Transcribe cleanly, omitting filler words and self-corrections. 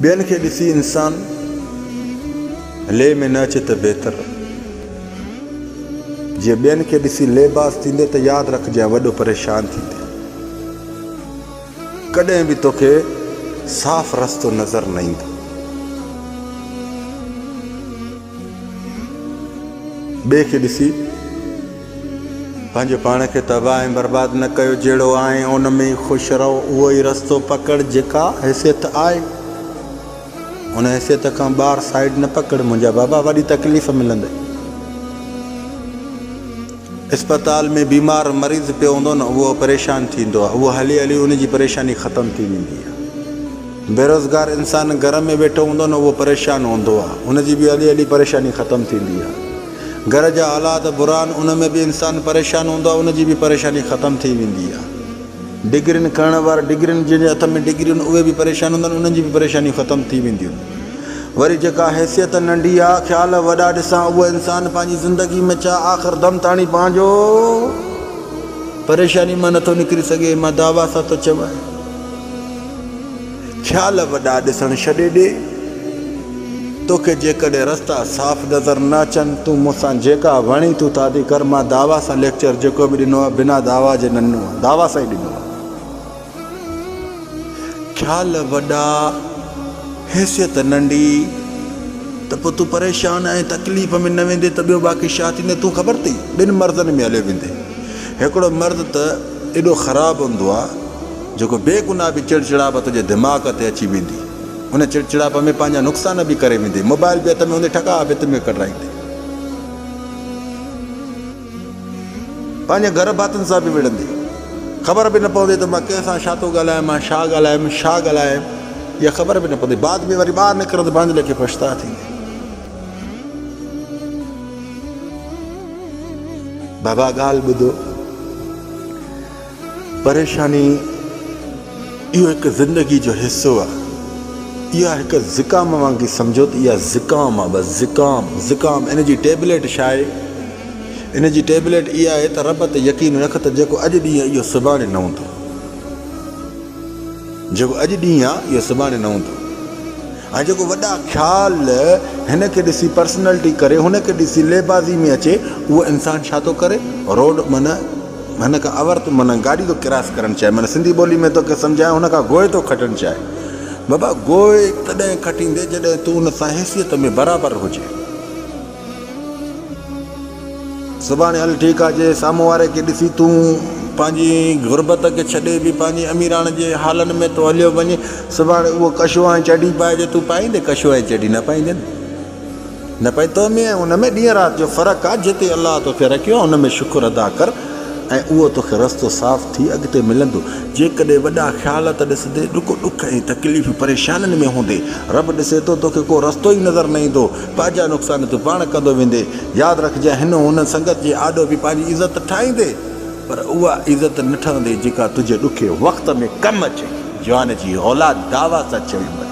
ٻين کي ڏسي انسان لي ۾ نه اچي ته بهتر. جي ٻين کي ڏسي ليباس ٿيندي ته ياد رکجانء وڏو پريشان ٿيندين. ڪڏهن به توکي صاف رستو نظر نه ايندو. ٻئي کي ڏسي پنهنجو پاڻ کي تباهه ۽ برباد نه ڪيو، جهڙو آهين ان ۾ ئي خوش رهو، اهو ئي رستو پڪڙ جيڪا حيثيت آهي، ان حيثيت کان ٻاهر سائيڊ نه پڪڙ منهنجا بابا وڏي تڪليف ملندئي. اسپتال ۾ بيمار مريض پيو هوندو نه اهو پريشان ٿيندو آهي، اهو هلي هلي ان جي پريشاني ختم ٿي ويندي آهي. بيروزگار انسان گهر ۾ ويٺو هوندو نه اهو پريشان هوندو آهي ان جي به هلي هلي پريشاني ختم ٿيندي آهي. گهر جا حالات برا آهن ان ۾ به انسان پريشان هوندو آهي ان جي به پريشاني ختم ٿي ويندي آهي. ڊگرين کڻڻ وارا ڊگرين جن جي هٿ ۾ ڊگريون آهن اهي به پريشان هوندا آهن انهن جي به پريشانيون ختم ٿي وينديون آهن. وري جيڪا حيثيت ننڍي آهي خيال وڏا ڏسان اهو انسان پنهنجي زندگي ۾ ڇا آخر دم تاڻي پنهنجو پريشاني مان نٿو نڪري سگهي مان دعويٰ سان ٿو چوان. خيال وڏا ڏسڻ ڇڏي ڏي. توکي جيڪڏهن رستا صاف نظر نه اچن، تون مون سان جيڪا وڻي تون ٿا ٿي ڪر. مان دعويٰ سان ليڪچر جيڪو به ڏنو آهي، بنا دعويٰ جي نه ڏنو آهي، دعويٰ سان ئي ڏنو آهي. خيال وڏا، حيثيت ننڍي، ته پوء تون پريشان ۽ تڪليف ۾ نه ويندين ته ٻيو باقي ڇا ٿيندين؟ تون خبر اٿئي، ٻن مرضن ۾ هليو ويندين. هڪڙو مرض ته ايڏو خراب هوندو آهي، جيڪو بي گناهه به چڙچڙائپ تنهنجي دماغ تي اچي ويندي. ان چڙچڙائپ ۾ پنهنجا نقصان به ڪري ويندي. موبائل به هٿ ۾ هوندي ٺڪاء ڀت ۾ ڪڍرائيندي. پنهنجي گهر ڀاتين سان به وڙهندي. خبر به نه پوندي ته مان ڪنهن سان ڇا ٿو ڳالهايان، مان ڇا ڳالهايم، ڇا ڳالهايم، اها خبر به نه پوندي. بعد ۾ وري ٻاهر نڪرندي پنهنجي ليکي پڇتاء ٿيندي. بابا ڳالهه ٻڌو. پريشاني اهو هڪ زندگي جو حصو آهي. اها هڪ زڪام وانگي سمجهو ته اها زڪام آهي بس زڪام زڪام ان جي ٽيبليٽ ڇا آهي؟ ان جي ٽيبليٽ اها آهي ته رب تي يقين رک ته جيڪو اڄ ڏينهن آهي اهو سڀاڻي نه هوندو. جيڪو اڄ ڏينهن آ اهو سڀاڻي نه هوندو ۽ جيڪو وڏا خيال هن کي ڏسي پرسنلٽي ڪري هن کي ڏسي ليبازي ۾ اچي اهو انسان ڇا ٿو ڪري روڊ معنيٰ هن کان اور ٿو معنيٰ گاڏي ٿو ڪراس ڪرڻ چاهي معنيٰ سنڌي ٻولي ۾ توکي سمجهايان هن کان گوء ٿو کٽڻ چاهي بابا گوء تڏهن کٽيندي جڏهن تون ان سان حيثيت ۾ برابر هجين. سڀاڻي هل ٺيڪ آ جي سامهون واري کي ڏسي تون پنهنجي غربت کي ڇڏي به پنهنجي اميراڻ جي حالن ۾ ٿو هليو وڃين سڀاڻي اهو ڪشو ۽ چڍي پائي جي تون پائيندين ڪشو ۽ چڍي نه پائيندين نه پائي تو ۾ ۽ ان ۾ ڏينهن رات جو فرق آ جتي الله توکي رکيو آ ان ۾ شڪر ادا ڪر ۽ اهو توکي رستو صاف ٿي اڳتي ملندو. جيڪڏهن وڏا خيال ته ڏسندي رڳو ڏک ۽ تڪليف پريشانين ۾ هوندي. رب ڏسي ٿو توکي ڪو رستو ئي نظر نه ايندو. پنهنجا نقصان تون پاڻ ڪندو ويندي. ياد رکجانء هن هن سنگت جي آڏو به پنهنجي عزت ٺاهيندي پر اها عزت نه ٺهندي جيڪا تنهنجي ڏکي وقت ۾ ڪم اچي. جوان جي اولاد دعويٰ سان چوي مري.